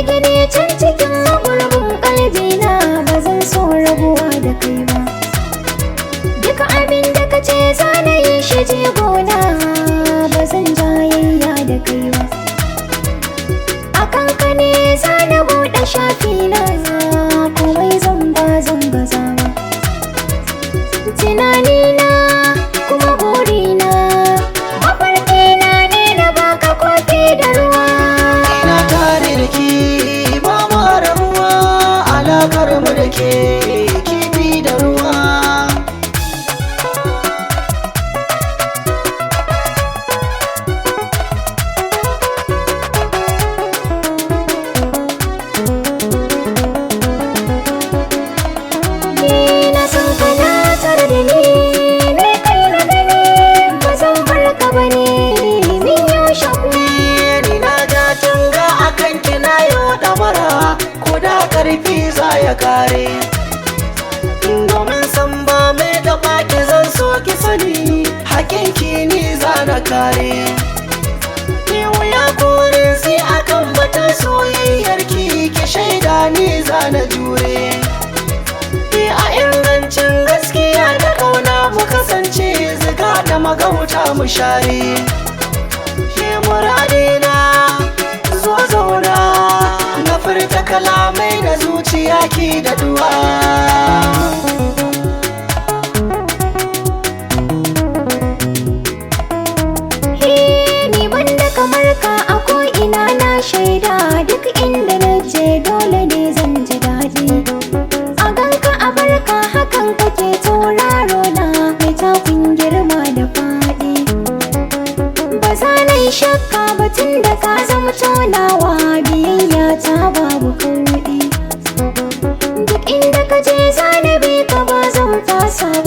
Gine can cikin magurbin kalbina, ba zan so rabuwa da kai ba. Duk abin da ka ce za na yi shi jigona, ba zan jayayya da kai ba. Akan ka ne za na buɗe shafi na, komai zan ba zan gaza ba. Tunanina kuma burina, mafarkina ne na baka kofi da ruwa. Ina tare da ke, ba mu rabuwa, alakar mu da ke kifi da ruwa. Ni na san kana tare da ni, me kai na gani, ba zan bar ka ba ne, min yau shaku. Ni na ja tunga akan kina yo damara, ko da karfi za ya kare. Domin san ba mai da baki zan so ki sani, hakinki ni za na kare. Ni wuya korin sai akan batun soyayyar ki, ki shaida ni za na jure. Ni a ingancin gaskiya da kauna mu kasance, ziga da magauta mu share. Ke muradina zo zauna, na furta kalamai da zuciya ki da duwa. Ni banda kamar ka a ko'ina na shaida, duk inda na je dole ne zan ji daɗi. A ganka a barka hakan kake tauraro na mai takun girma da faɗi. Ba za na yi shakka ba tun da ka zama tonawa, biyayya ta babu kauɗi. Duk inda ka je za na bi ka, ba zan fasa ba.